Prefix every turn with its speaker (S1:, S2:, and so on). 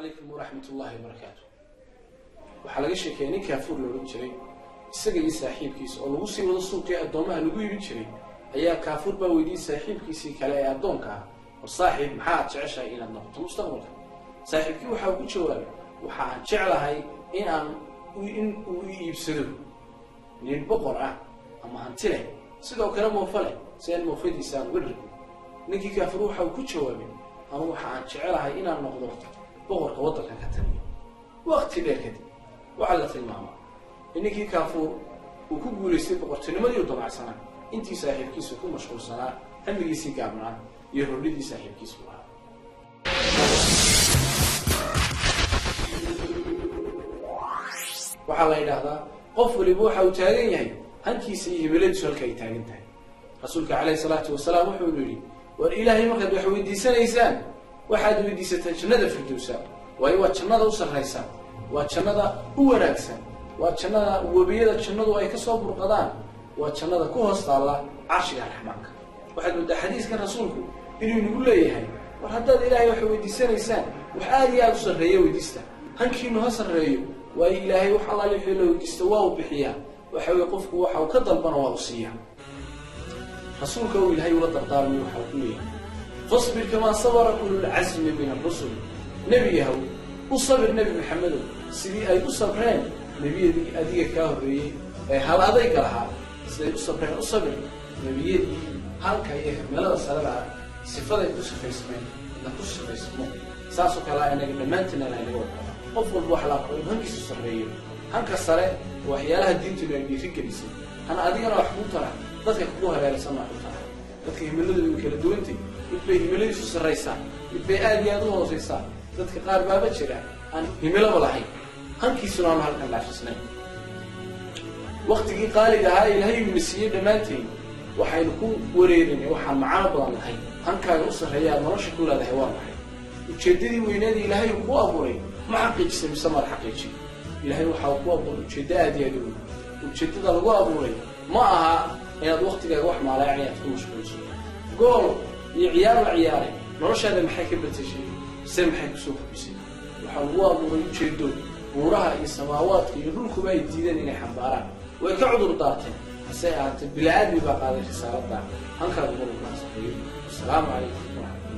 S1: Calaykum waraxmat ullahi wabarakaatu. Waxaa laga sheekeeyay nin Kaafuur la odhan jiray, isaga iyo saaxiibkiisa oo lagu sii wado suuqii addoommaha lagu iibin jiray ayaa Kaafuur baa weydiiyey saaxiibkiisii kale ee addoonka ah: "War saaxiib, maxaad jeceshahay inaad noqoto mustaqbalka?" Saaxiibkii waxa uu ku jawaabay: "Waxa aan jeclahay in uu i iibsado nin boqor ah ama hanti leh, sidoo kale moofo leh, si aan moofadiisa aan uga dhargo." Ninkii Kaafuur waxa uu ku jawaabay: "Anu waxa aan jecelahay inaan noqdo boqorka waddankan ka taliya." Waqti dheer kadib waxaa la tilmaamaa in ninkii Kaafuur uu ku guulaystay boqortinimadii u damacsanaa, intii saaxiibkiisa ku mashquulsanaa hamigiisii gaabnaa iyo rodhidii saaxiibkiisu lahaa. Waxaa la yidhaahdaa qof waliba waxa uu taagan yahay hankiisa iyo himiladiisu halka ay taagan tahay. Rasuulka caleyhi salaatu wasalaam wuxuu yidhi: "War Ilaahay markaad wax weydiisanaysaan, waxaad weydiisataan jannada firdowsa, waayo waa jannada u sarraysa, waa jannada u wanaagsan, waa jannada webiyada jannadu ay kasoo burqadaan, waa jannada ku hoos taalla carshiga Raxmaanka." Waxaad moodaa xadiiskan rasuulku inuu inagu leeyahay: war haddaad Ilaahay wax weydiisanaysaan, wax aada iyo aada u sarreeya weydiista, hankiinu ha sarreeyo, waayo Ilaahay wax allaali wixii la weydiista waa uu bixiyaa. Waxa weye qofku waxa uu ka dalbana waa uu siiyaa. Rasuulka uu Ilaahay ula dardaarmay waxa uu ku leeyahay: "Fasbir kamaa sabara ululcasmi min arusul." Nebi yahow, u sabir Nebi Maxamedow sidii ay u sabreen nebiyadii adiga kaa horreeyey ee hal adayga lahaa. Siday u sabreen u sabir. Nebiyadii halka iyo himilada sarada ah sifaday ku sifaysmeen na ku sifaysmo. Saasoo kalea inaga dhammaantiinna laynaga wada rabaa. Qof walba waxa la aqro inuu hankiisu sarreeyo. Hanka sare waxyaalaha diintuna ay dhiiri gelisay, hana adigana wax kuu tara, dadka kugu hareeraysan wax ku tara. Dadka himiladoodu way kala duwantay. Mid bay himiladiisu sarraysaa, mid bay aada iyo aada u hoosaysaa. Dadka qaar baaba jira aan himilaba lahayn, hankiisuna aanu halkan dhaafisnayn. Waktigii qaaliga ahaa Ilaahay uuna siiyey dhammaanteen waxaynu ku wareerinay waxaan macano badan lahayn. Hankaaga u sarreeya aad nolosha ku leedahay waa maxay? Ujeeddadii weyneedii Ilaahay uu ku abuuray ma xaqiijisay mise maad xaqiijin? Ilaahay waxa uu ku abuuray ujeeddo aada iyo aada u weyn. Ujeeddada lagu abuuray ma aha inaad waktigaaga wax maaleecay aad ku mashquulso, gool iyo ciyaar la ciyaaray. Noloshaada maxay ka bedeshay mise maxay kusoo kordhisay? Waxaa lagu abuuray ujeeddo buuraha iyo samaawaadka iyo dhulkuba ay diideen inay xambaaraan, way ka cudur daarteen, hase ahaatee bili-aadmi baa qaaday risaalada. Hankaagu marwalba ha sarreeyo. Wasalaamu calaykum waraxmat